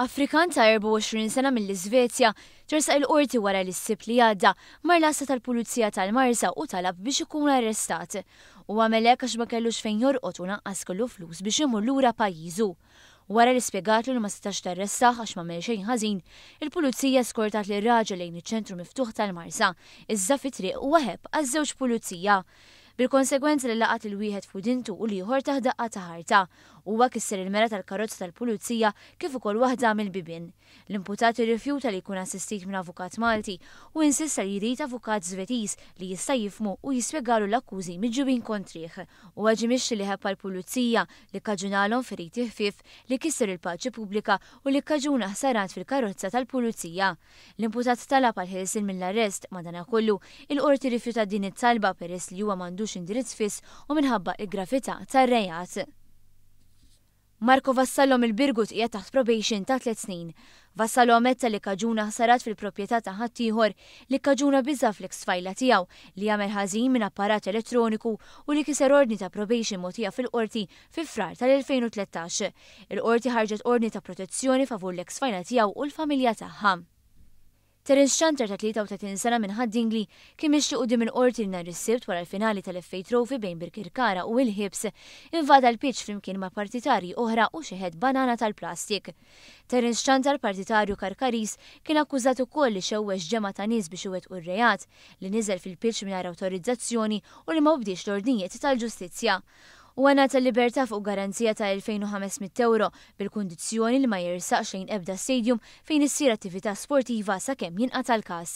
Afrikan ta' 24 sena mill-Iżvezja tressaq il-Qorti wara li s-Sibt li għadda mar l-għassa tal-Pulizija tal-Marsa u talab biex ikun arrestat. Huwa għamel hekk għax ma kellux fejn jorqod u lanqas kellu flus biex imur lura pajjiżu. Wara li spjegatlu li ma setax tarrestah għax m'għamel xejn ħażin, il-Pulizija skortat lir-raġel lejn iċ-ċentru miftuħ tal-Marsa, iżda fit-triq huwa ħebb għaż-żewġ pulizija. Bil-konsegwenza li laqat lil wieħed f'widintu u l-ieħor tah daqqa ta' ħarta. Huwa kisser il-mera tal-karozza tal-pulizija kif ukoll waħda mill-bibien. L-imputat irrifjuta li jkun assistit minn avukat Malti u insista li jrid avukat Żvediż li jista' jifhmu u jispjegalu l-akkużi miġjubin kontrih. Huwa ġie mixli li ħebb għall-pulizija, li kkaġunalhom feriti ħfief, li kisser il-paċi pubblika u li kkaġuna ħsarat fil-karozza tal-pulizija. L-imputat talab għall-ħelsien mill-arrest, madanakollu, il-Qorti rrifjutat din it-talba peress li huwa m'għandux indirizz fiss u minħabba l-gravità tar-reat. Marco Vassallo mill-Birgu tqiegħed taħt probation ta' tliet snin. Vassallo ammetta li kkaġuna ħsarat fil-proprjetà ta' ħaddieħor, li kkaġuna biża' fl-eks tfajla tiegħu, li għamel ħażin minn apparat elettroniku u li kiser ordni ta' probation mogħtija fil-Qorti fi Frar tal-2013. Il-Qorti ħarġet ordni ta' protezzjoni favur l-eks tfajla tiegħu u l-familja tagħha. Terence Chanter ta' 33 sena minn Ħad-Dingli kien mixli quddiem il-Qorti li nhar is-Sibt wara l-finali tal-FA Trophy bejn Birkirkara u il-Hibs invada l-pitch flimkien ma' partitarji oħra u xeħet banana tal-plastik. Terence Chanter, partitarju Karkariż, kien akkużat ukoll li xewwex ġemgħa ta' nies biex iwettqu r-reat, li niżel fil-pitch mingħajr awtorizzazzjoni u li ma obdiex l-ordnijiet tal-ġustizzja. Huwa ngħata l-libertà fuq garanzija ta' 2,500 ewro bil-kundizzjoni li ma jersaqx lejn ebda stadium fejn issir attività sportiva sakemm jinqata' l-każ.